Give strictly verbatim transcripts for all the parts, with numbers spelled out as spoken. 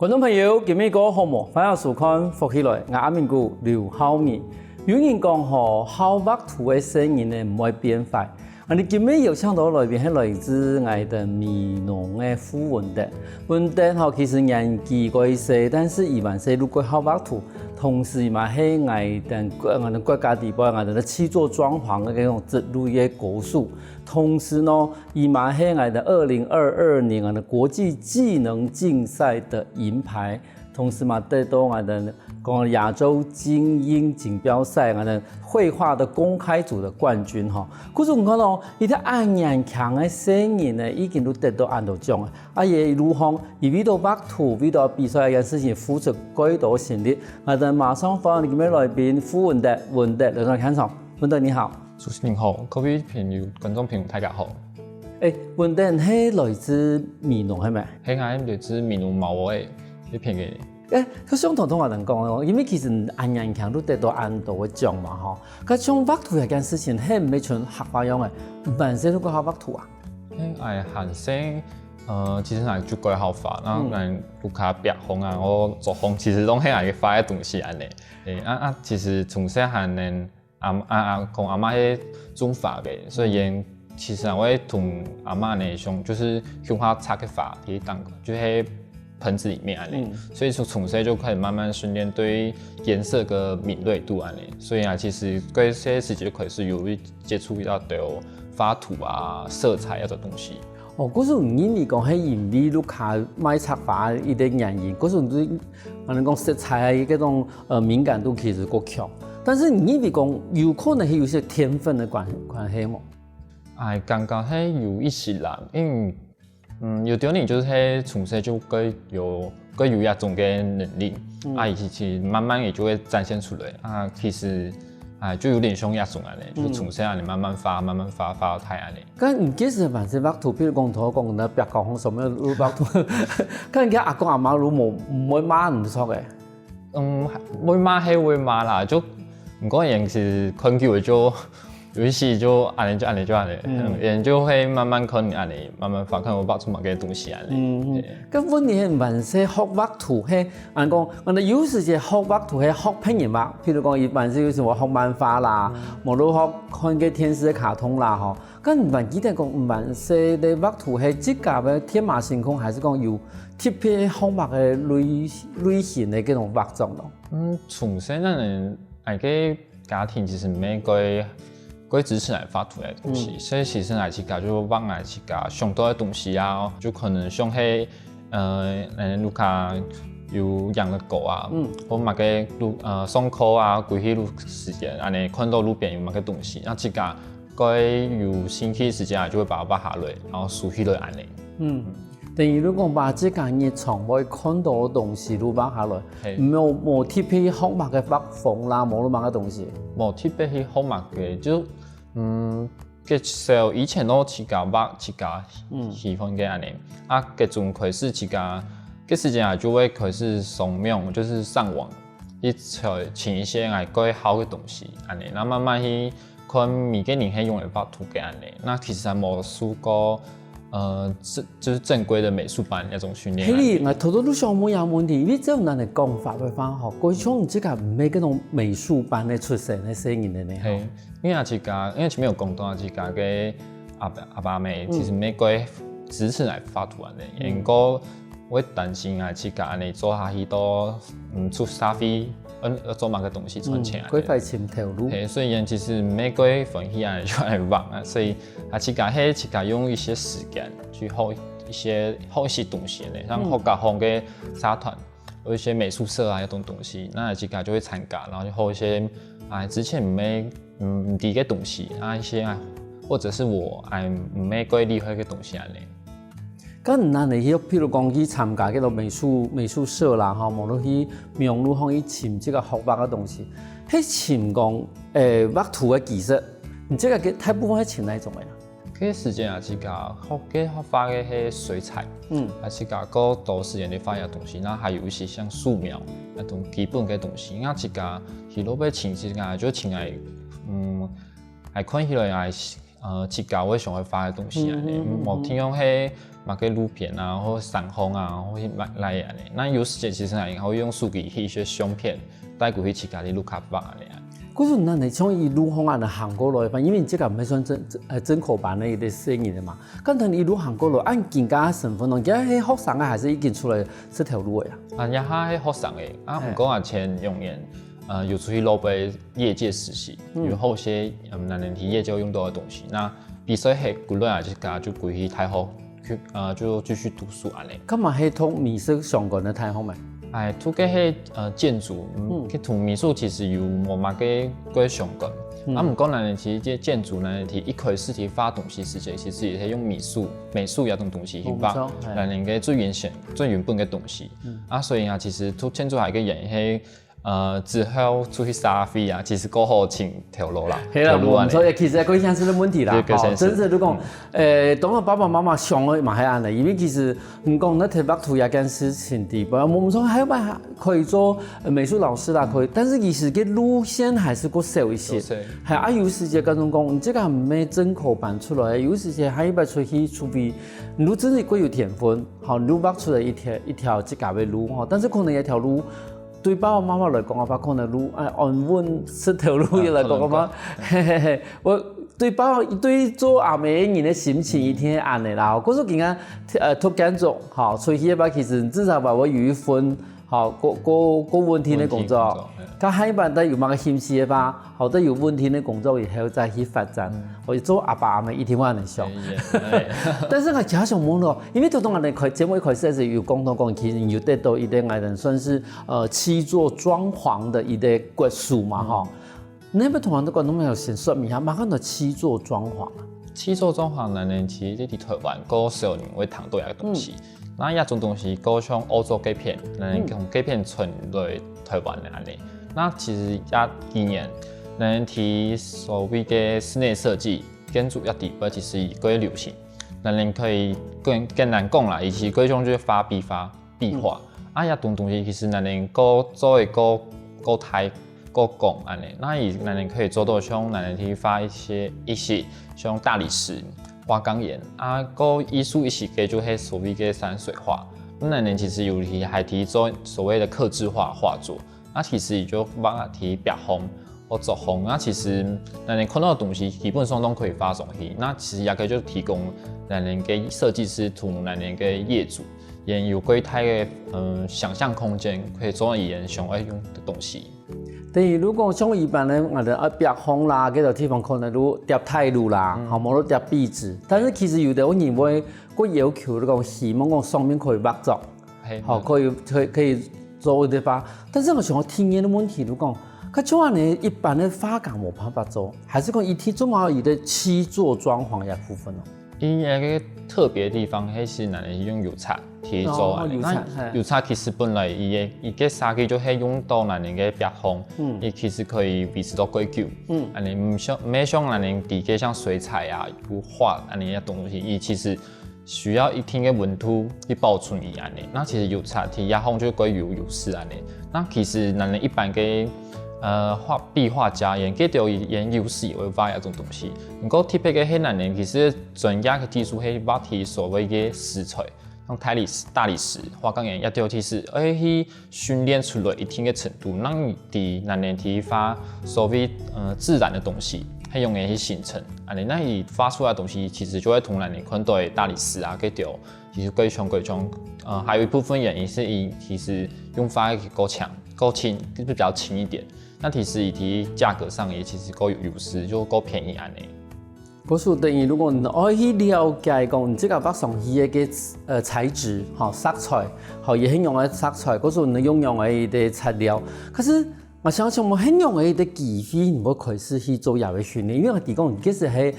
觀眾朋友，今晡日過好無？歡迎收看《福氣來》，𠊎阿明哥劉浩明。有人講吼，好畫圖个細人呢，毋會變壞。啊，你今晡日邀請到來賓係來自𠊎等美濃个傅文德。文德吼，其實年紀過細，但是佢還係又過好畫圖，同時佢嘛係𠊎等國，𠊎等國家底背，𠊎等个氣作裝潢个該種之類个高手。同時呢，佢嘛係𠊎等二零二二年啊國際技能競賽个銀牌。 同時嘛，得到𠊎等講亞洲精英錦標賽𠊎等繪畫个公開組个冠軍吼。故所你看哦，一個恁年輕个細人呢，已經都得到恁多獎啊！啊，也一路上，佢為到畫圖、為到比賽這件事情付出幾多心力。𠊎等馬上歡迎今晡日來賓傅文德，文德來到現場。文德你好。主持人好，各位朋友、觀眾朋友大家好。誒，文德係來自美濃係無？係，𠊎來自美濃毛个一片个。 誒，佢相同同𠊎等講哦，因為其實恁年輕都得到恁多个獎嘛吼。該像畫圖這件事情，係毋係像客話樣个，毋係細就過好畫圖啊？係，𠊎還細，呃，其實𠊎就過好畫，然後𠊎屋下壁項啊，𠊎作項，其實都係𠊎个畫个東西恁呢。誒，啊啊，其實從細還能 阿阿阿公阿嬤係種花个，所以佢其實𠊎會同阿嬤呢，像，就係共下插个花，去當，就係盆子裡面恁呢。所以從從細就開始慢慢訓練對顏色个敏銳度恁呢。所以啊，其實該細時節就開始有接觸比較多畫圖啊、色彩這種東西。 哦，故所你認為講係因為屋下賣插花一個原因，故所你對，可能講色彩啊，該種，呃，敏感度其實較強。但是你認為講有可能係有些天分个關，關係無？𠊎感覺係有一息啦，因為，嗯，有兜人就係從細就較有，較有這種个能力，啊，佢其實慢慢也就會展現出來。啊，其實，啊，就有點像這種恁呢，就從細恁呢慢慢發，慢慢發，發到大恁呢。 該你該時還係畫圖，譬如講頭講个壁角項上面有畫圖，該你个阿公阿嬤都無，毋會罵你著个？嗯，會罵係會罵啦，就毋過佢係看久了就，有一些就恁呢就恁呢就恁呢，嗯，佢就會慢慢看你恁呢，慢慢發，看𠊎畫出麼个東西恁呢。嗯嗯。對。該問你還細學畫圖係，恁講，恁呢有時節學畫圖係學別人畫，譬如講，佢還細有時節學漫畫啦，無就學看个電視个卡通啦吼。 該你還記得講，你還細个畫圖係自家个天馬行空，還係講有特別項目个類，類型个該種畫作咯？嗯，從細个人，𠊎个家庭其實毋係過，過支持𠊎畫圖个東西，所以其實𠊎自家就畫𠊎自家想到个東西啊，就可能像係 呃，嗯，屋下有養个狗啊，嗯，或麼个路，呃，上課啊，歸去路時間，恁呢看到路邊有麼个東西，那自家該有興趣時間啊，就會把它畫下來，然後收起來恁呢。嗯，等於你講把自家日常會看到个東西都畫下來，係，無，無特別學麼个畫風啦，無就麼个東西。無特別去學麼个，就，嗯， 較少以前都自家畫自家喜歡个恁呢，啊，該種開始自家，該時節啊就會開始上網，就係上網，去尋，尋一些𠊎較好个東西，恁呢，那慢慢去看每個人係仰仔畫圖个恁呢，那其實還無受過，呃，正，就係正規个美術班該種訓練。係哩，𠊎頭頭都想問這問題，因為照恁呢講法个話吼，過去像你自家毋係該種美術班个出身个細人仔呢，吼。係。 因為𠊎自家，因為前面有講到啊，自家个阿爸，阿爸姆其實毋係過支持𠊎畫圖恁呢，毋過會擔心𠊎自家恁呢做下去到，嗯，出社會，嗯，愛做麼个東西賺錢啊。嗯，過快尋頭路。係，所以佢其實毋係過歡喜恁呢就愛畫啊，所以啊，自家係自家用一些時間去學一些，學一些東西呢，像學校項个社團， 有一些美術社啊，該種東西，那自家就會參加，然後就學一些，啊，之前毋係，嗯，毋知个東西，啊，一些，啊，或者係𠊎，啊，毋係過厲害个東西恁呢。該你恁呢去，譬如講去參加該種美術，美術社啦，吼，無論去網路項去尋這個學畫个東西，係尋講，誒，畫圖个技術，你這個大部分係尋哪一種个啊？ 該時節啊，自家學个，學畫个係水彩，嗯，啊，自家過多時間去畫這東西，那還有一些像素描，那種基本个東西，那自家去路邊尋，自家就尋來，嗯，還看起來啊，呃，自家會想愛畫个東西恁呢，嗯，嗯，嗯，無定用係麼个路邊啊，或山項啊，或係麼个恁呢。那有時節其實啊，還會用手機去一些相片，帶過去自家个屋下畫恁呢。可是那你像一路項恁呢行過來，因為你這個毋係算正，呃，正科班个一個細人个嘛，剛才你一路行過來，按今个身份咯，你係學生啊，還是已經出來食頭路个啊？啊，這下係學生个，啊，嘿。毋過啊，前兩年，呃，有出去外背業界實習，嗯。有學些，嗯，咱人體業界用到个東西。那畢業後，過來啊，就，就歸去大學去，呃，就繼續讀書恁呢。該嘛係讀美術相關个大學咩？哎，讀个係，呃，建築，嗯，嗯。佢同美術其實有無麼个个相關。嗯。啊，毋過呢，其實這建築呢，佢一開始佢畫東西時節，其實也係用美術，美術這種東西去畫，哦，毋錯，嘿。咱人个最原先、最原本个東西。嗯。啊，所以啊，其實讀建築學个人，係 呃，之後出去社會啊，其實較好尋頭路啦，係啦，頭路恁呢。無錯，其實這個也係个問題啦。這個吼，先是，真是如果，嗯。呃，當然爸爸媽媽想个嘛係恁呢，因為其實毋講，該讀畫圖這件事情底背，無錯，還有辦法可以做，呃，美術老師啦，可以，但是其實个路線還係較少一些。較少。係啊，有時節該種講，這個毋係正科班出來，有時節還一般出去，除非你真係較有天分，吼，你畫出來一條，一條自家个路吼，但是可能一條路 對爸爸媽媽來講啊，爸可能路，哎，安穩食頭路个來講啊，啊，可能講。嘿嘿嘿，𠊎對爸，對做阿姆个人个心情一定係恁呢啦。故所今日，呃，讀建築，吼，出去个話，其實至少話𠊎有一份，吼，較，較，較穩定个工作。穩定工作，嘿。該下一擺再有麼个興趣个話， 好，等有穩定个工作以後再去發展。嗯。𠊎做阿爸阿姆一定會恁呢想。哎，哎。但是𠊎其實想問咯，因為頭先𠊎等開，節目一開始个時候有講到講，其實你有得到一個𠊎等算是，呃，漆作裝潢个一個國手嘛，嗯。吼。你愛同𠊎等觀眾朋友先說明一下，麼个叫做漆作裝潢啊？漆作裝潢呢，其實在台灣較少人會聽到這個東西。嗯。 那這種東西，較像歐洲該片，嗯。從該片傳來台灣个恁呢。那其實這幾年，𠊎等在所謂个室內設計、建築這底背其實較流行。𠊎等可以簡，簡單講啦，佢係該種就係畫壁畫、壁畫。嗯。啊，這種東西其實𠊎等較做个較，較大、較廣恁呢。那佢𠊎等可以做到像𠊎等去畫一些，一些像大理石、 花崗岩。啊，較藝術一息个就係所謂个山水畫。𠊎等其實有去還在做所謂个客製化畫作。啊，其實佢就畫在壁項或作項。啊，其實𠊎等看到个東西基本上都可以畫上去。那其實這個就提供𠊎等个設計師同𠊎等个業主，佢有較大个，嗯，想像空間，可以做佢想愛用个東西。 等於如果像一般个，𠊎等啊，壁項啦，該種地方可能就貼tiles啦，嗯。吼，無就貼壁紙。但是其實有个人會，會要求，就講希望講上面可以畫作，嘿，吼，嗯。可以，可以，可以做个地方。但是𠊎想要提个問題，就講，該像恁呢一般个畫家無辦法做，還係講一定做嘛有个漆作裝潢這部分哦？ 佢个特別个地方，係係𠊎等用油漆去做个。哦，油漆，那嘿。油漆其實本來佢个，佢个設計就係用到𠊎等个壁項，嗯。佢其實可以維持到較久。嗯。恁呢，毋像，毋係像𠊎等其他像水彩啊、油畫恁呢个東西，佢其實需要一定个溫度去保存佢恁呢。那其實油漆在這項就較有優勢恁呢。那其實𠊎等一般个，呃，畫，壁畫家，佢个就佢个優勢會畫這種東西。毋過特別个係𠊎等其實 專業个技術係畫在所謂个石材，像大理石、大理石、花崗岩這兜，其實愛去訓練出來一定个程度，讓佢在𠊎等在畫所謂，呃，自然个東西，係用个去形成。恁呢，那佢畫出來个東西，其實就會同𠊎等看到个大理石啊，該兜，其實較像，較像，呃，還有一部分原因係佢其實用畫个較輕，較輕，就比較輕一點。那其實佢在價格上也其實較有優勢，就較便宜恁呢。 故所等於，如果你愛去了解講，你這個畫上去个，呃，材質，吼，色彩，吼，佢係用个色彩，故所你用用个一個材料。可是，𠊎想請問，係用个一個機會，你會開始去做這個訓練，因為佢講，其實係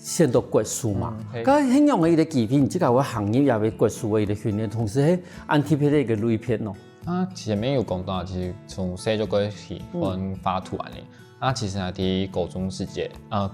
選擇國手嘛。嗯，係。該係用个一個機會，你這個會行入這個國手个一個訓練，同時係恁特別个一個類別咯。 啊，前面有講到，其實從細就較喜歡畫圖恁呢。啊，其實啊，在高中時節，啊，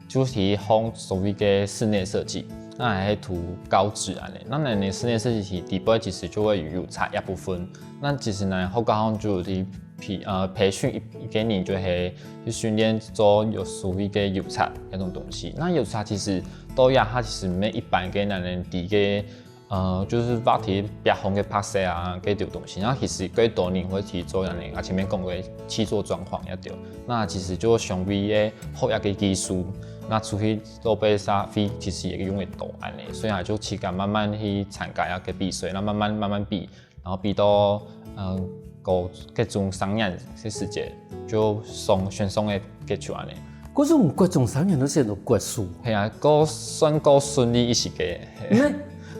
就係學所謂个室內設計，那還係讀高職恁呢。那𠊎等室內設計系底背其實就會有油漆一部分。那其實呢，學校就有去培呃培訓一一个人，就係去訓練做有所謂个油漆該種東西。那油漆其實到這下其實毋係一般个人知个，呃，就係畫在壁項个白色啊，該兜東西。那其實較多人會去做恁樣，啊前面講个氣作裝潢該兜。那其實就相對个學一个技術，那出去做比賽，其實也用得到恁樣。所以啊，就自家慢慢去參加一个比賽，那慢慢慢慢比，然後比到嗯高國中三年个時節，就上選上个決賽恁樣。可是你國中三年都選到國手，係啊，過算過順利一些个。係。那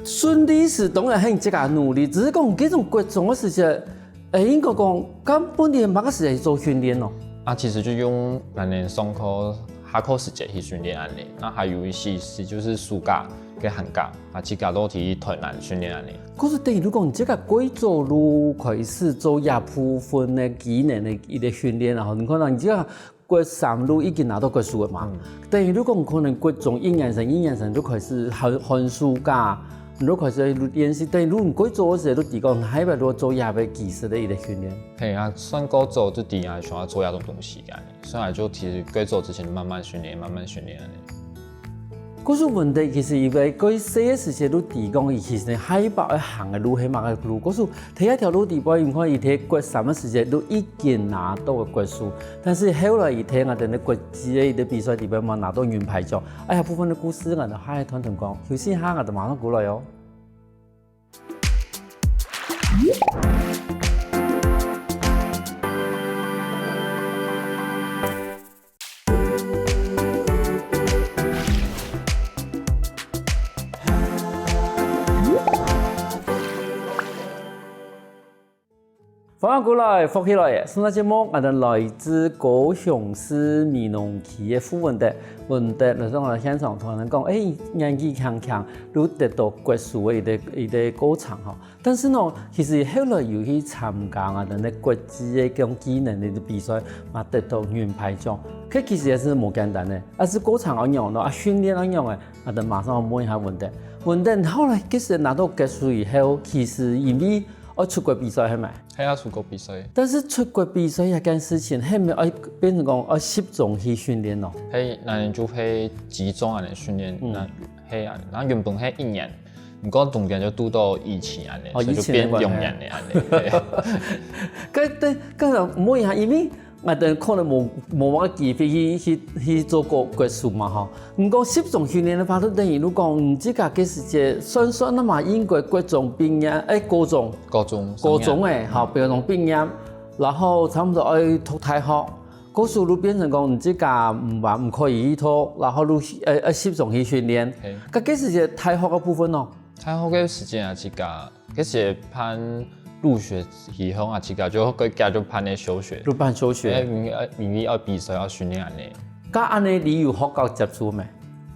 順利是當然係你自家努力，只是講這種國中个時節，誒，應該講，根本你麼个時間去做訓練咯？啊，其實就用咱个上課、下課時節去訓練恁樣，那還有一些是就是暑假跟寒假，啊，自家都去台南訓練恁樣。可是等於如果你這个國中就開始做這部分个技能个一个訓練，然後你看到你這个國三就已經拿到國手了嘛，等於如果你可能國中一年生、二年生就開始寒寒暑假，你就開始練習，等於如果你國中个時候就知講，下一擺就做這个技術个一个訓練。係啊，算過早就知啊，想要做這種東西个，所以就其實國中之前慢慢訓練，慢慢訓練恁樣。可是問題其實因為佢細个時節就知講，佢其實下一步愛行个路係麼个路。可是第一條路底背，你看佢在國三个時節就已經拿到个國手，但是後來佢在𠊎等个國際个一个比賽底背嘛拿到銀牌獎。哎呀，部分个故事，𠊎等下一段同講，休息一下，𠊎等馬上過來哦。 歡迎過來，福氣來了！上隻節目，𠊎等來自高雄市美濃區个傅文德，文德來到𠊎等現場，同𠊎等講，誒，年紀輕輕，就得到國手个一个一个過程吼。但是呢，其實後來有去參加𠊎等个國際个這種技能个比賽，嘛得到銀牌獎，這其實也是無簡單个。啊，是過程仰般呢？啊，訓練仰般个？𠊎等馬上問一下文德。文德，後來其實拿到國手以後，其實因為愛出國比賽，係無？ 係啊，出國比賽。但是出國比賽這件事情，係毋係愛變成講愛集中去訓練咯？係，𠊎等就係集中恁樣訓練，嗯。該係啊，該原本係一年，毋過中間就堵到疫情恁樣，哦，所以就變兩年个恁樣。疫情个關係。對。該，對，該問一下，因為𠊎等可能無，無麼个機會去，去，去做過國手嘛吼。 毋過集中訓練个話，就等於你講，你自家个時節算算啊嘛，應該國中畢業，誒，高中，高中，高中誒，吼，高中畢業，然後差不多愛讀大學，故所就變成講，你自家毋，毋可以去讀，然後就，誒，誒，集中去訓練。係。該个時節大學个部分呢？大學个時節啊，自家 該時辦入學以後啊，自家就，該家就辦个休學。就辦休學。因為，因為愛比賽，愛訓練恁樣。該恁樣你有學校接觸無？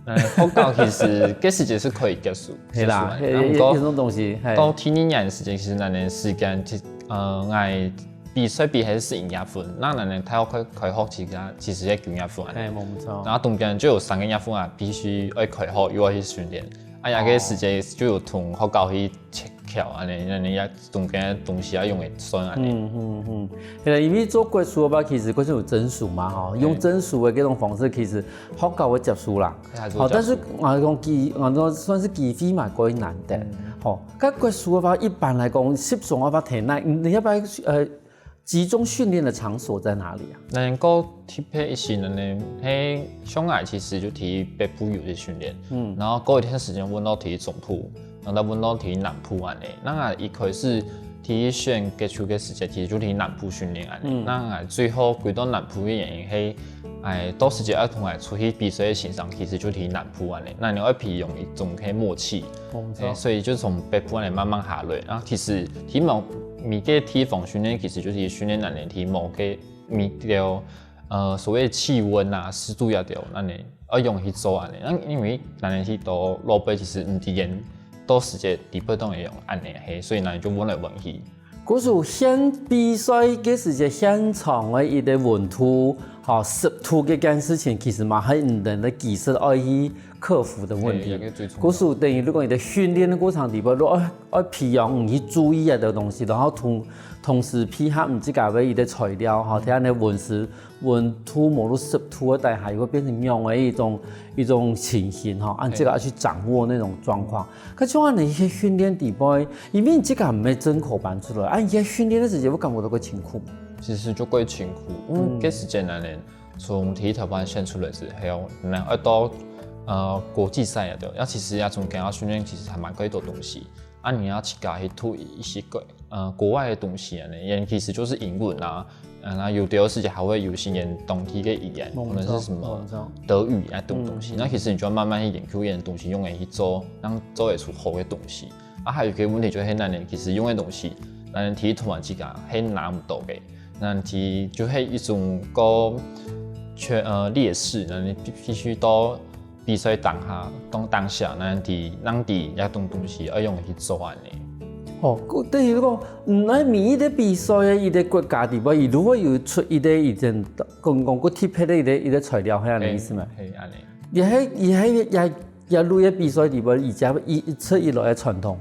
呃，學校其實該時節係可以接觸，係啦，接觸个。係，啊，毋過，這種東西，係。到第二年个時間，其實𠊎等時間，其，呃，𠊎比賽比係十一月份，該𠊎等大學開，開學期間，其實係九月份。係，無錯。然後中間就有三個月份啊，必須愛開學，又愛去訓練。 啊，該个時節就有同學校去切橋，恁樣，恁樣也中間東西也用得算恁樣。嗯，嗯，嗯。係啦，因為做國手个話，其實佢係有證書嘛，吼，用證書个這種方式，其實學校會接受啦。係，還係有接受。吼，但是𠊎講機，𠊎講算係機會嘛，較難得。嗯。吼，該國手个話，一般來講，集中个話，體內，你，你要不要，呃， 集中訓練的場所在哪裡啊？能夠特別一些呢，係像𠊎其實就在北部有去訓練，嗯。然後過一段時間換到在中部，然後再換到在南部恁樣。該𠊎一開始在選國手个時節，其實就在南部訓練恁樣。嗯。該𠊎最後歸到南部个原因係，誒，到時節愛同𠊎出去比賽个先生，其實就在南部恁樣。該你愛培養一種个默契， 無錯。誒，所以就從北部來慢慢下來。啊，其實在某，每個地方訓練，其實就係訓練𠊎等在某個，每個，呃，所謂氣溫啊、濕度啊，對，恁樣，愛用去做恁樣。啊，因為𠊎等去到老北，其實毋知講到時節地方會用恁樣，係，所以𠊎等就換來換去。 故所現比賽个時節，現場个一個溫度，哦，濕度這件事情其實嘛，還有你的技術愛去克服的問題。嘿，這个最重要。故所等於如果你在訓練的過程裡邊，如果愛愛培養你去注意啊的東西，然後同同時配合你自家的一個材料哈，這樣的溫濕、溫度、無論濕度的底下，也會變成樣的一種一種情形哈，按這個要去掌握那種狀況。可像按你一些訓練底背，因為你自家毋係真口班出來，啊，你在訓練的時節，會感覺到个辛苦。其實就過辛苦，因為該時間呢，從第一台灣選出來之後，然後到呃國際賽啊，對，然後其實啊中間啊訓練其實還蠻過多東西，啊你要自家去讀一些國呃國外的東西啊，也其實就是英文啊，啊那有的時間還會有些人當地的語言，可能是什麼德語啊這種東西，那其實你就要慢慢去研究這種東西，用來去做，讓做得出好的東西。啊還有一個問題就係難呢，其實用的東西，難呢第一台灣自家係拿毋到的。 那其實就係一種个缺呃劣勢，那你必必須到比賽當下，當當下，那你讓你這種東西愛用去做恁呢。哦，等於講，嗯，那每一個比賽的一個國家裡背，佢如果有出一個以前講講過特別的一個一個材料，係恁呢意思嗎？係恁呢。也係也係也也類的比賽裡背，以前一一直以來的傳統。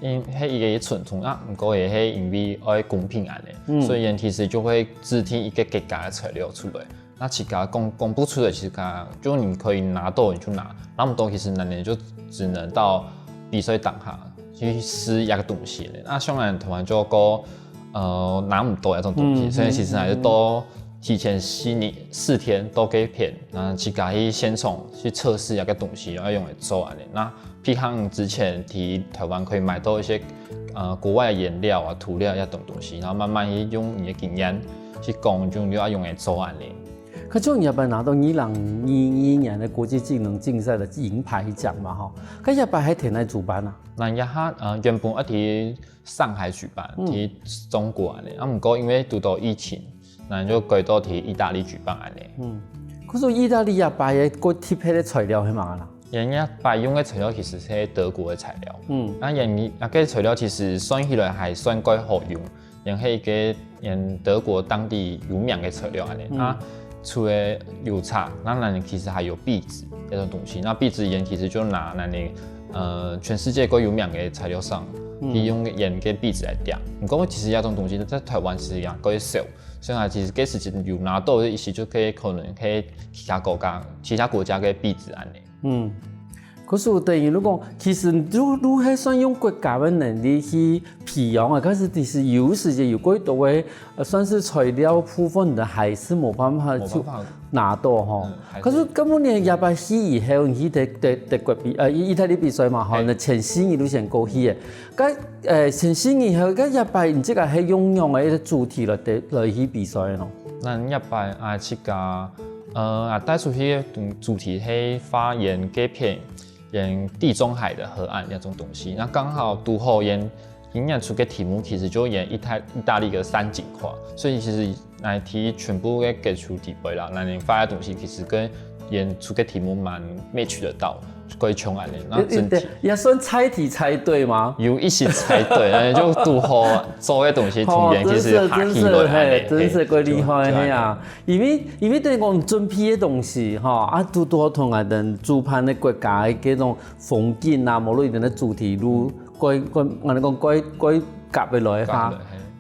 因係一個傳統啊，毋過也係因為愛公平恁呢，所以佢其實就會指定一個國家的材料出來。那自家公公布出來，自家就你可以拿到你就拿，拿毋到其實難呢就只能到比賽當下去試一個東西了。那像咱台灣就个呃拿毋到這種東西，所以其實還是都提前四年四天到該片，那自家去現場去測試一個東西，要用來做恁呢。那 譬如之前在台灣可以買到一些呃國外的顏料啊、塗料這種東西，然後慢慢去用你的經驗去講，就你要用來做恁呢。可就你也拿到二零二二年的國際技能競賽的銀牌獎嘛，吼，該也擺還挺來主辦啊。那這下呃原本愛在上海舉辦，在中國恁呢，啊毋過因為堵到疫情，那就改到在義大利舉辦恁呢。可是義大利也擺个个特別的材料係嘛啦？ 人家擺用个材料其實係德國个材料，嗯，啊人啊个材料其實算起來還算蓋好用，因為係一個人德國當地有名个材料恁呢。啊除了油漆，那人其實還有壁紙這種東西，那壁紙人其實就拿恁呢呃全世界蓋有名个材料商，去用人个壁紙來貼。毋過其實這種東西在台灣是也蓋少，所以啊其實該時節有拿到的一些就可以可能可以其他國家其他國家个壁紙恁呢。 嗯，可是等於如果其實如如係算用國家个能力去培養啊，可是其實有時節有過多个呃算是材料部分的，還是無辦法去無辦法拿到吼。嗯還是可是根本你也擺去以後，你去德德德國比呃義大利比賽嘛，吼，嘿那前四日就先過去个，該呃前四日以後，該也擺你這個係用用个一個主題來來去比賽咯。那這擺啊自家呃啊帶出去个主題係發現該片沿地中海的河岸那種東西，那剛好堵好沿今年出个題目其實就沿義大義大利个山景畫，所以其實來提全部个基礎底背啦，那你發个東西其實跟沿出个題目蠻 match 得到，蓋像恁呢，那整體。也算猜題猜對嗎？有一些猜對，那就堵好做个東西，中間其實下去了，真是真是嘿，真是蓋厲害嘿啊！因為因為等於講準備个東西哈，啊，都都同啊等主辦个國家个這種風景啊，無論你的主題路，蓋蓋，我講蓋蓋夾得來哈。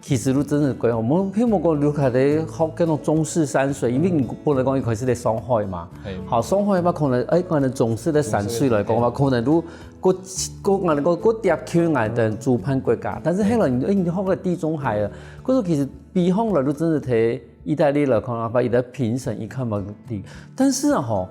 其實都真的蓋好，我們譬如講，如果在學那種中式山水，因為你本來講一開始在上海嘛，好，上海嘛，可能哎，可能中式的山水來講嘛，可能都 个个个个个貼近个等主辦國家，但是後來你你學个地中海啊，可是其實比方來都真的在義大利來看啊，把佢个評審一看嘛，但是啊吼，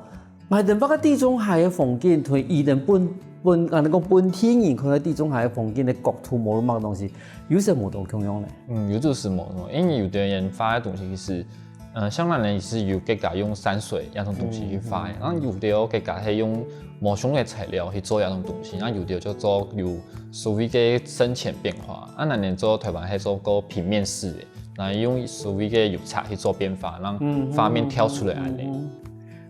買等把个地中海个風景同佢等本本啊，那个本地人看个地中海个風景的角度，無論麼个東西，有些無同共樣呢。嗯，有就是無同，因為有的人發个東西是。 呃，香港人也是有自家用山水這種東西去發，然後有的有自家係用無相个材料去做這種東西，然後有的就做有所謂个深淺變化，啊，那年做台灣係做過平面式的，然後用所謂个油漆去做變化，讓畫面跳出來恁呢。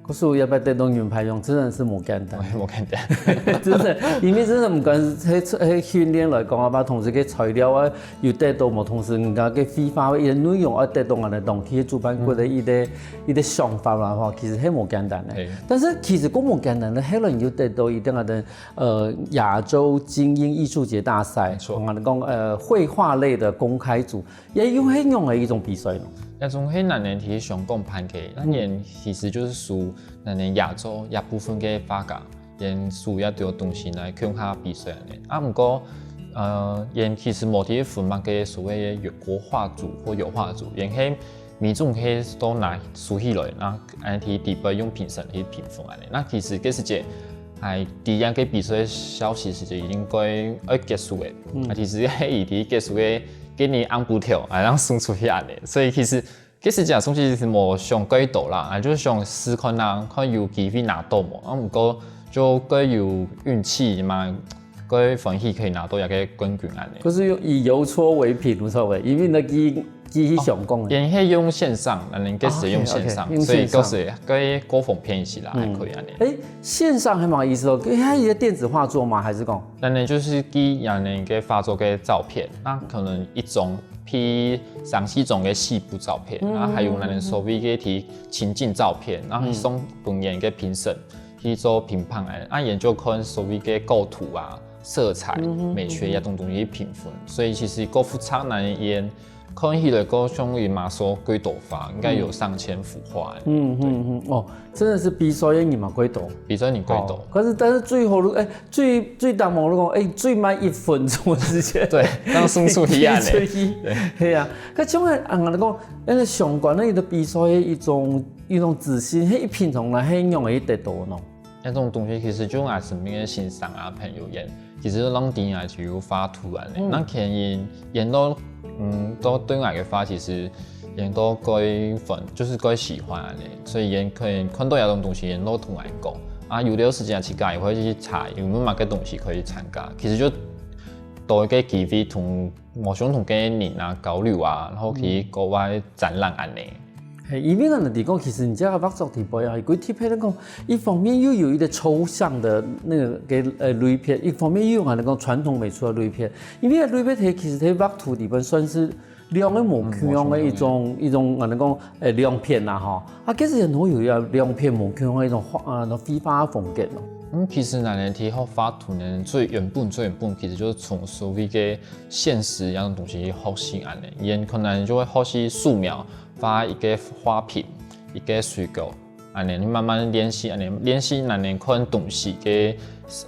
可是也愛得到銀牌獎，真的是無簡單。無簡單。真的，因為真的毋管係係訓練來講啊，同時个材料啊，有得到無，同時人家个繪畫个一个內容，啊得到𠊎等當地个主辦國个一个、一个想法啦吼，其實係無簡單个。但是其實講無簡單个，後來又得到一个𠊎等呃亞洲精英藝術節大賽，沒錯。𠊎等講呃繪畫類的公開組， 也又係仰仔一種比賽呢？這種係𠊎等在香港辦个，𠊎等其實就係收𠊎等亞洲一部分个畫家，𠊎等收一兜東西來共下比賽恁仔。啊毋過，呃，𠊎等其實無在分麼个所謂个國畫組或油畫組，𠊎等係每種係都拿收起來，啊恁仔在底背用評審去評分恁仔。啊其實該時節，哎，知這个比賽消息時節已經該愛結束了。啊其實係已經結束个 今日暗晡頭，啊正送出去恁仔。所以其實其實這東西係無想蓋多啦，啊就係想試看啊，看有機會拿到無。啊毋過就蓋有運氣嘛，蓋歡喜可以拿到這个冠軍恁仔。可是以郵戳為憑，無錯个，因為該寄寄去香港个。𠊎等係用線上，𠊎等該時用線上，啊，OK，OK，用線上。所以該時該過方便一些啦，還可以恁仔。欸，線上係麼个意思哦？它一個電子畫作嗎？還是講？𠊎等就係寄𠊎等个畫作个照片，啊可能一張 譬如三四張个四部照片，啊還有𠊎等所謂个情境照片，啊送分𠊎等个評審去做評判，啊𠊎等就看所謂个構圖啊、色彩、美學這種東西去評分。所以其實該幅畫𠊎等看起來，該像於馬上蓋多畫，應該有上千幅畫。嗯嗯嗯，哦， 真的係比賽个人嘛蓋多。比賽人蓋多。哦，可是但是最後，欸，最最難忘，你講，欸，最慢一分鐘个時間。對，正送出去恁仔。送出去。對。係啊，該像𠊎，啊，𠊎講，該相關个一個比賽个一種一種資訊，係平常來係仰仔得到呢？這種東西其實就𠊎身邊个先生啊、朋友𠊎等，其實都知𠊎就有畫圖恁仔。該可能𠊎等都，嗯，都對𠊎个畫其實 𠊎等都蓋歡，就係蓋喜歡恁仔，所以𠊎等可能看到這種東西，𠊎等都同𠊎講。啊有兜時節自家也會去查，有無麼个東西可以參加。其實就多一個機會同無相同个人啊交流啊，然後去國外展覽恁仔。係，因為𠊎等知講，其實你這個畫作底背啊，有幾特別个講，一方面又有一個抽象个該個个呃類別，一方面又有𠊎等講傳統美術个類別。因為類別佢其實佢畫圖底背算係 兩個無共樣个一種一種，𠊎等講，欸，兩片啦吼。啊其實𠊎等有兩片無共樣个一種畫，啊，繪畫風格咯。嗯，其實𠊎等在學畫圖呢，最原本最原本其實就係從所謂个現實一樣東西去學習恁仔，𠊎等可能就會學習素描，畫一個花瓶、一個水果， 恁仔，你慢慢練習，恁仔練習𠊎等看東西个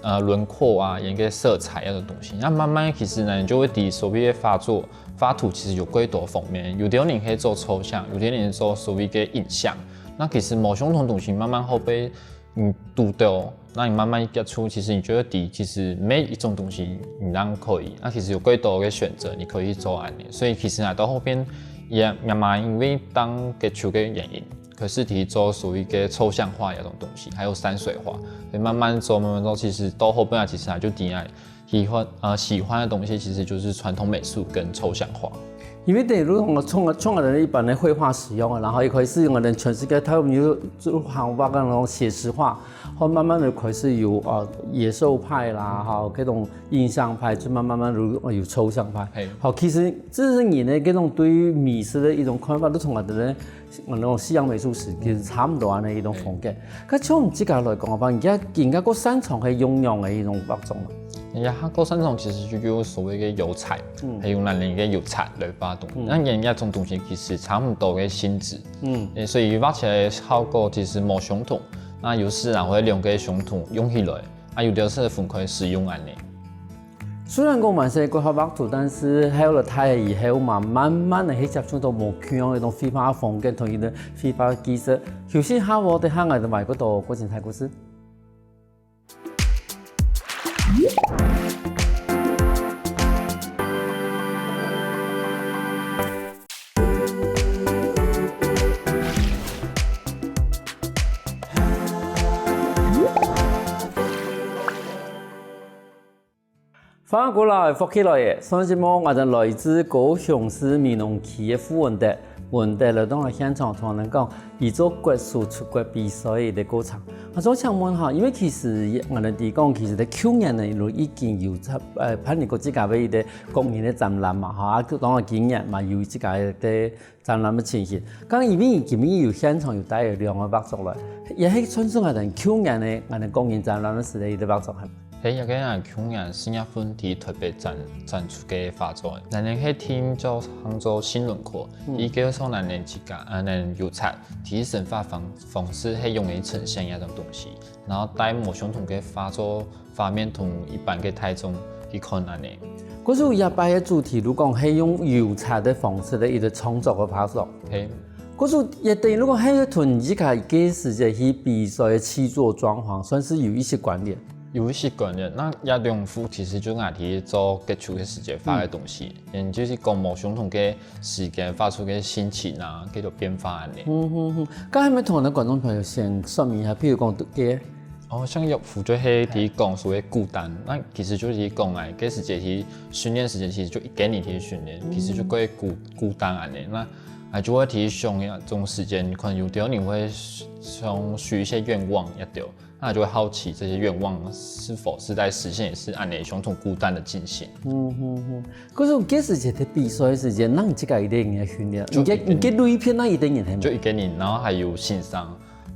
呃輪廓啊，一個色彩該種東西。該慢慢其實𠊎等就會知所謂个畫作、畫圖其實有幾多方面，有兜人係做抽象，有兜人做所謂个影像。該其實無相同東西慢慢會分你堵著，該你慢慢接觸，其實你就會知，其實每一種東西你都可以。該其實有幾多个選擇你可以去做恁仔。所以其實𠊎到後面也也嘛因為當結束个原因， 開始去做所謂个抽象畫這種東西，還有山水畫，所以慢慢做，慢慢做，其實到後背啊，其實啊就知啊，喜歡呃喜歡个東西其實就係傳統美術跟抽象畫。因為等於講創創造了一般个繪畫使用啊，然後一開始用个全世界，佢有做行畫个那種寫實畫，後慢慢个開始有呃野獸派啦，哈，這種印象派，就慢慢慢有有抽象派。好，其實這係人个這種對於美術个一種看法，都從𠊎等 𠊎等講西洋美術史其實差毋多恁仔一種風格。該從你自家來講个話，你這你這較擅長係用仰仔一種畫作嘛？𠊎這較擅長其實就有所謂个油彩，還有𠊎等个油彩來畫圖。該𠊎這種東西其實差毋多个性質，嗯，所以畫出來个效果其實無相同。該有時啊會兩個相同用起來，啊有兜係分開使用恁仔。 雖然講還細个學畫圖，但是後來大了以後嘛，慢慢个去接觸到無共樣个一種繪畫風格同一種繪畫技術。休息下，𠊎等下來就買个多過精彩故事。 歡迎過來，福氣來了！上節目𠊎等來自高雄市美濃區个傅文德，問題來到現場同人講，佢做國手出國比賽个過程。啊，所以請問哈，因為其實𠊎等知講，其實在舊年呢，就已經有參呃辦理過自家个一個個人个展覽嘛，哈，啊，當然今年嘛有自家个展覽个情形。剛剛因為今日有現場有帶了兩個畫作來，也係算是𠊎等舊年个𠊎等個人展覽个時代个畫作，係無？ 係，這個啊，舊年四月份在臺北展展出个畫作，𠊎等係定做喊做新輪廓，佢介紹𠊎等自家，𠊎等油彩在生活方方式係用來呈現這種東西，然後帶無相同个畫作畫面同一般个大眾去看恁仔。故所這擺个主題，如講係用油彩个方式个一個創作个畫作。係，故所也等於如講係同自家个時節去比賽个氣作裝潢，算是有一些關聯。有一些關聯。該這兩幅其實就𠊎在做結束个時節畫个東西，嗯，就是講無相同个時間畫出个心情啊，該種變化恁仔。嗯哼哼，剛才有同𠊎等觀眾朋友先說明一下，譬如講，對，哦，像這幅就係在講所謂孤單，該其實就係講欸，該時節去訓練時間，其實就一個人去訓練，其實就過孤孤單恁仔。該啊，就會在想這種時間，可能有兜人會想許一些願望，也對。 那就會好奇這些願望是否是在實現，也是恁仔相同孤單个進行。嗯哼哼，可是該時節在比賽个時節，該你自家一個人个訓練，就你个你个類別該一個人係無？就一個人，然後還有先生。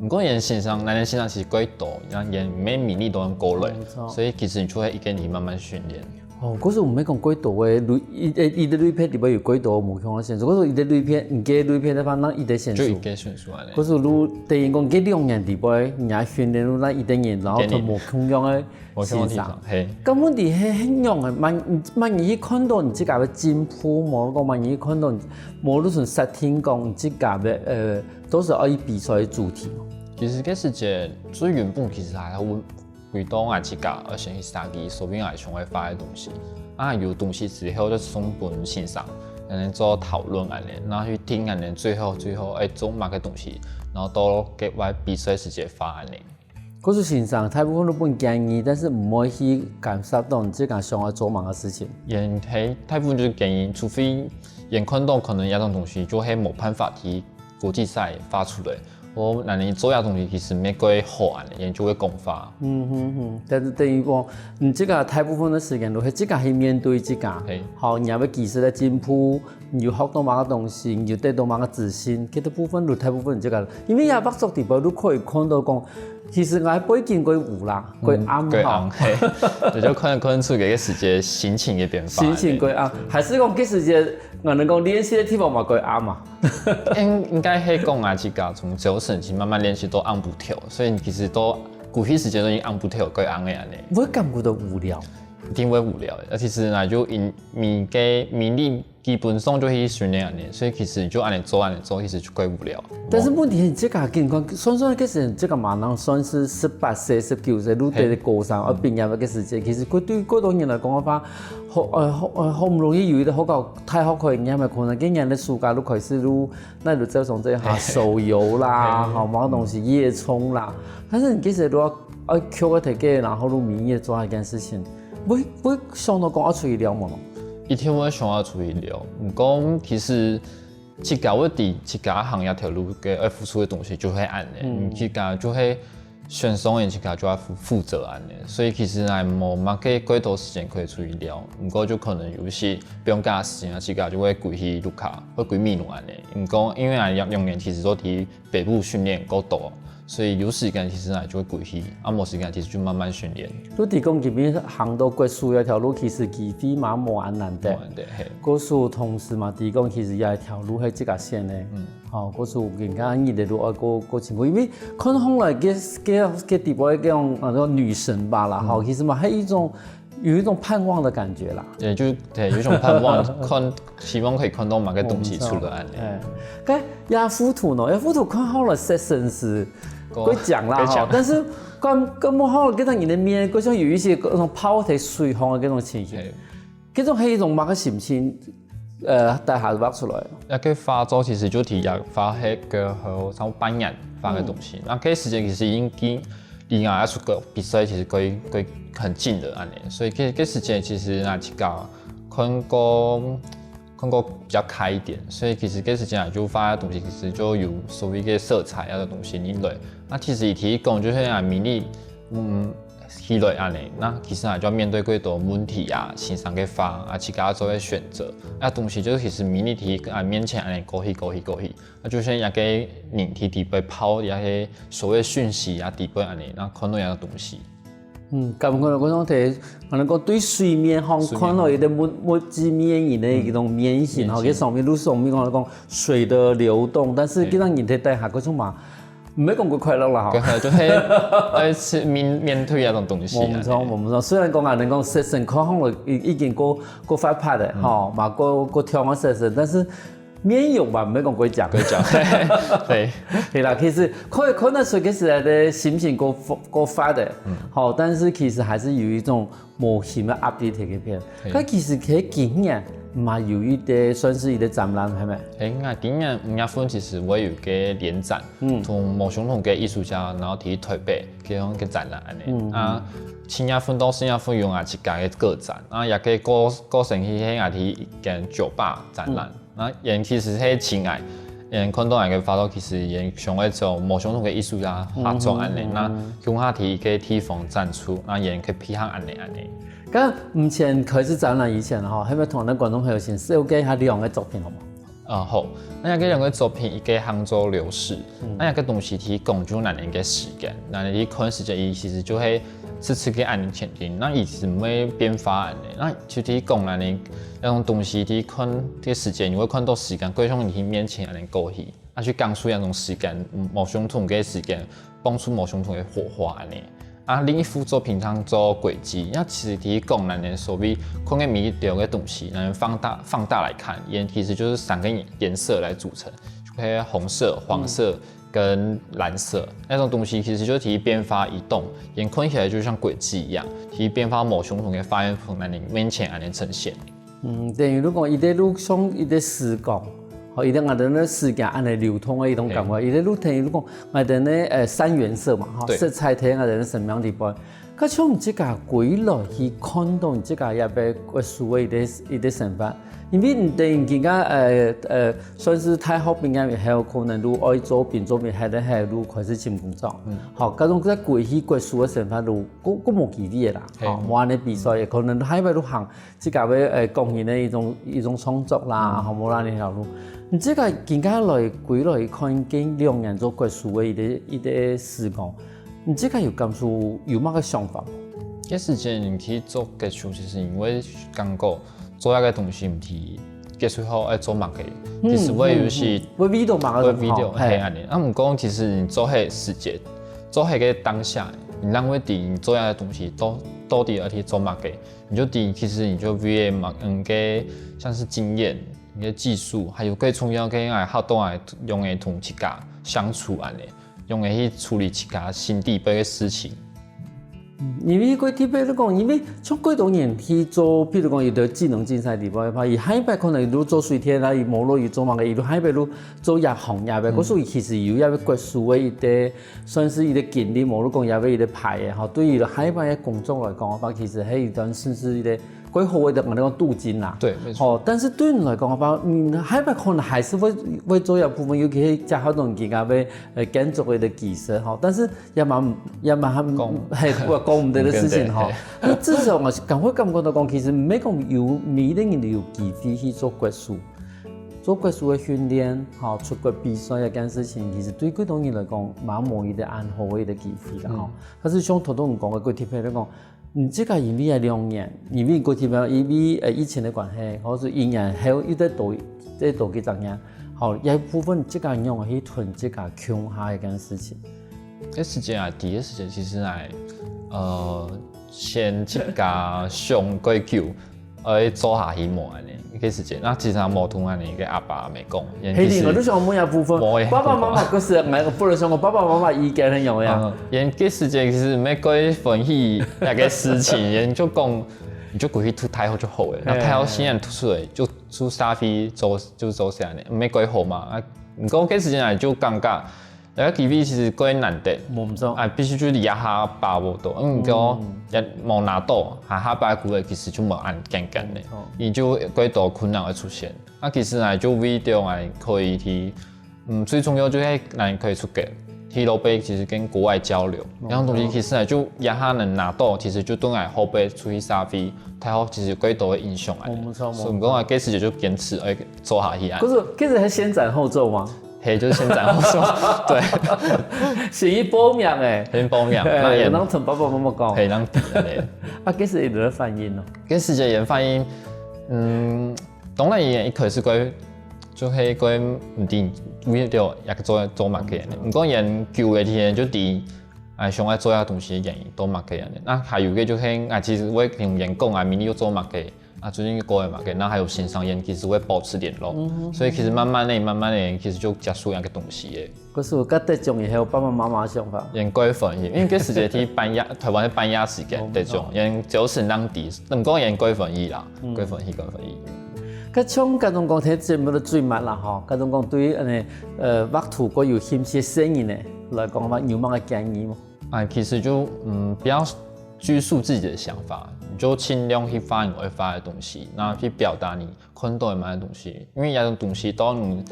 毋過𠊎先生，𠊎等先生其實較多，然後𠊎乜每日都愛過來，沒錯。所以其實你就會一個人慢慢訓練。 哦，可是毋係講較多个類，一一一個類別裡背有較多無共个選手，可是一個類別，你个類別个話，該一個選手。就一個選手恁仔。可是如等於講，這兩年裡背，你愛訓練該一個人，然後同無共樣个無共樣个地方，係。該問題係恁樣个，麼麼你去看到你自家个進步，無講麼你去看到你，無論設定講你自家个呃，都係愛比賽个主題。其實該時節最原本其實還好 為著𠊎自家愛先去設計所有𠊎想愛畫个東西。啊，有東西之後再送分先生，𠊎等做討論恁仔，然後去定𠊎等最後最後愛做麼个東西，然後到該擺比賽時節畫恁仔。可是先生大部分都分建議，但是毋會去干涉到你自家想愛做麼个事情。𠊎係大部分就係建議，除非𠊎看到可能這種東西就係無辦法去 國際賽畫出來，𠊎等做這東西其實乜較好恁仔，𠊎就會講話。嗯哼哼，但是等於講，你自家大部分个時間都係自家去面對自家。係。好，你愛技術个進步，你有學到麼个東西，你有得到麼个自信，這個部分都大部分你自家，因為這畫作裡背都可以看到講，其實𠊎背景較烏啦，較暗吼。較暗，係，就看看出該個時節心情个變化。心情較暗，還係講該時節，𠊎等講練習个地方嘛較暗嘛。 應應該係講啊，自家從朝晨起慢慢練習到暗晡頭，所以其實到歸去時間都已經暗晡頭，較暗个恁仔。會感覺到無聊。一定會無聊个，啊，其實呢，就因每個每日基本上就去訓練恁仔，所以其實就恁仔做恁仔做，其實就較無聊。但是問題係，這個情況，算算該時這個嘛，能算係十八歲、十九歲，入到高三，要畢業个時節，其實對對當多人來講个話，好呃好呃好毋容易有一個好个大學可以念个，可能今年个暑假就開始就 該就走上這下手遊啦，吼，麼个東西夜衝啦。但是你其實都愛愛抾个頭家，然後就每日做這件事情，會會想到講愛出去尞無？一定會想愛出去尞，毋過其實自家會知自家行這條路个愛付出个東西就係恁仔，嗯，自家就係 選手个人自家就愛負負責恁仔，所以其實𠊎無麼个較多時間可以出去尞，毋過就可能有一些放假个時間啊，自家就會歸去屋下，會歸美濃恁仔。毋過因為𠊎兩兩年其實都在北部訓練較多，所以有時間其實𠊎就會歸去，啊無時間其實就慢慢訓練。你知講今日行到國手這條路，其實機會嘛無恁難得。無恁難得，係。國手同時嘛，知講其實這條路係自家選个。嗯。 吼，故所更加一直都愛過過辛苦，因為看起來該該該底背該種啊，叫女神吧啦，吼，其實嘛，還有一種有一種盼望的感覺啦。對，就對，有一種盼望，看希望可以看到麼个東西出來恁仔。哎，該這幅圖呢，這幅圖看起來色深是過強啦，吼，但是看看不好，看到你的面，好像有一些那種泡在水紅的那種情形。 這種係一種麼个心情，呃，底下畫出來？該個畫作其實就在這畫个後差不多半年畫个東西。該個時間其實已經離𠊎愛出國比賽其實較較很近了恁仔，所以該該時間其實𠊎自家看過看過比較開一點，所以其實該時間啊，就畫个東西其實就有所謂个色彩啊个東西入來。啊其實佢提供就係啊，迷你，嗯，起來恁樣，那其實啊就要面對過多問題啊，先生个話啊，自家做个選擇，啊東西就是其實迷你提啊面前恁樣過去過去過去，啊就像一個人佇底背泡一個所謂訊息啊底背恁樣，那看到一個東西。 嗯，感覺到講，可能講對水面上看到一個物物質面人个一種面形吼，面形佢上面路上面講講水的流動，但是見到人在底下，嗰種嘛，毋係講過快樂啦吼。可能就會愛去面面對那種東西啊。無錯，無錯。雖然講啊，人講色神看上來已已經過過發白的吼，嘛過過跳啊色神，但是面容嘛，毋係講過講。過講，對，係啦，其實可以看得出，其實个心情過過發的，好，但是其實還是有一種無形的壓力在該片。係佢其實佢今年嘛有一個算是一個展覽，係咪？誒，那今年五月份其實會有個聯展，嗯，同無相同个藝術家，然後佇台北開放个展覽恁樣。啊，七月份到十月份有𠊎自家个個展，啊，也可以過過生日係𠊎佇一間酒吧展覽。 那佢其實係請𠊎，佢看到𠊎个畫作，其實佢想愛做無相同个藝術家合作恁樣，那共下佇一個地方展出，那佢去配合恁樣恁樣。該目前開始展覽以前吼，係毋係同咱觀眾朋友先紹介一下兩個作品好無？啊，好，那這兩個作品，一個喊做流逝，那這個東西係講究𠊎等个時間，𠊎等看時間，佢其實就係直直个恁樣前進，那佢其實毋會變化恁樣，那就係講𠊎等 該種東西，佇看个時間，你會看到時間過像你面前恁樣過去，啊，去感受該種時間，嗯，無相同个時間，碰觸無相同个火花恁樣。啊，另一幅作品叫做軌跡，那其實佇講𠊎等所謂看个每一條个東西，𠊎等放大放大來看，佢其實就是三個顏色來組成，就係紅色、黃色、 跟藍色那種東西，其實就佇變化移動，佢看起來就像軌跡一樣，佇變化無相同个畫面，在你面前恁樣呈現。嗯，等於如果一個路像一個時光，吼，一個𠊎等个時間恁樣流動个一種感覺，一個路等於如果𠊎等个呃三原色嘛，吼，對色彩在𠊎等个生命裡背。 該像你自家歸來去看到你自家也被割手个一個一個生活，因為你等於今个呃呃算是大學畢業以後，可能就愛做兵，做兵還得還有開始尋工作。好，該種在歸去割手个生活就，過過無機會啦，嘿吼，無恁樣比賽，也可能下一擺就行自家个呃個人个一種一種創作啦，吼，無啦那條路。你自家今个來歸來看，近兩年做割手个一個一個時光， 你自家有感受有麼个想法無？該時間你去做割手，其實因為感覺做一個東西毋係結束後愛做麼个，其實會有時會為到麼个會為到吼，嘿，係恁樣。啊，毋過其實你做該時間，做該个當下，你正會知你做一個東西到到底愛去做麼个，你就知其實你就為了麼个像是經驗、你个技術，還有最重要个愛好到愛用个同自家相處恁樣。 用來去處理自家心底背个事情。因為過特別來講，因為像過多人去做，譬如講有个技能競賽裡背个話，佢下一擺可能就做水電啦，佢無論佢做麼个，佢就下一擺就做這行業个。故所以其實有這個割手个一個，算是一個經歷，無論講這個一個牌个吼，對於下一擺个工作來講个話，其實係一段算是一個過好个，𠊎等講鍍金啦。對，沒錯。哦，但是對你來講个話，嗯，下一擺可能還是會會做這部分，尤其係結合到你今个呃建築个技術吼，但是 也蠻也蠻講係講毋得个事情吼對。那至少𠊎係感覺感覺到講，其實毋係講有每個人都有機會去做割手，做割手个訓練，吼，出國比賽這件事情，其實對幾多人來講，蠻無一個恁好个一個機會啦吼。但是像頭頭你講个，過特別來講，你自家因為這兩年，因為過特別因為呃疫情个關係，或是一年後又再多再多幾隻年，吼，這部分自家仰般去同自家共下一件事情。 該時間啊，第一時間其實係，呃，先自家想過久，愛做下去無恁樣。該時間，那其實無同恁樣个阿爸阿姆講，因為其實係的，𠊎都想問這部分無欸。爸爸媽媽，可是𠊎不能想講爸爸媽媽意見係仰般啊？嗯，因為該時間其實毋係過歡喜該个事情，因為就講，你就過去讀大學就好了，那大學四年讀出來就就社會做就做下呢，毋係過好嘛。啊，毋過該時間啊就感覺這个機會其實較難得，無毋著。啊，必須就這下把握著，嗯，毋過也無拿著，下下擺个機會其實就無恁簡單个，哦。佢就較多困難會出現。啊，其實呢，就為著呢，可以去，嗯，最重要就係呢，可以出國，去外背其實跟國外交流，哦。然後東西其實呢，就這下能拿著，其實就對𠊎後背出去社會，大學其實有較多个影響啊。哦，無錯，無錯。所以講啊，該時節就堅持，愛做下去啊。可是，可是還先斬後奏嗎？ 嘿，就是先斬後奏，對。先去報名欸。先報名，嘿，那也有人同爸爸媽媽講。嘿，人知咧。啊，該時佢个反應呢？該時節个反應，嗯，當然佢一開始會，就係會毋知為著愛做，做麼个呢。毋過佢久个天就知，哎，想愛做个東西个原因，做麼个呢。那還有一個就係，啊，其實𠊎同佢講啊，明年愛做麼个， 啊，最近過了嘛，然後還有欣賞佢，其實會保持聯絡，嗯哼。所以其實慢慢的、慢慢的，其實就接觸該个東西个。可是有較得獎以後，爸爸媽媽想法？佢較歡喜，因為該時節去辦桌，臺灣个辦桌時間，哦，得獎，哦。佢就係當知，毋過佢較歡喜啦，嗯。較歡喜，較歡喜。該像該種講，這節目个最末啦吼，該種講對於，呃，畫圖較有興趣个細人呢，來講个話，有麼个建議無？ 啊，其實就，嗯，不要拘束自己的想法，你就盡量去畫你愛畫个東西，然後去表達你看著个麼个東西，因為這種東西，當你，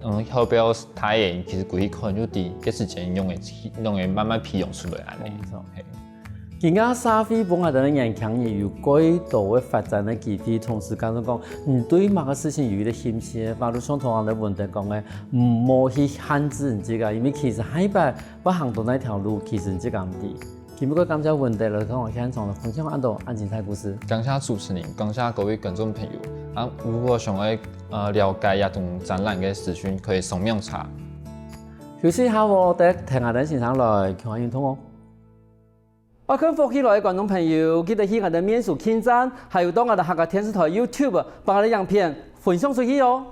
嗯，後背大个，其實歸去看，就知該時節用个，用个慢慢培養出來恁樣。無錯。嘿。今下社會分𠊎兜个年輕人有較多个發展个機會，同時講講，你對麼个事情有一個興趣，比如像頭先个文德講个，毋好去限制你自家，因為其實下一擺 愛行到哪條路，其實你自家毋知。今晡日感謝文德來到現場來分享恁多恁精彩故事。感謝主持人，感謝各位觀眾朋友。啊，如果想愛，呃，了解這種展覽个資訊，可以上網查。休息一下哦，等聽下等先生來，共下運動哦。愛看福氣來个觀眾朋友，記得去𠊎兜面書網站，還有到𠊎兜客家電視台YouTube，幫𠊎兜影片分享出去哦。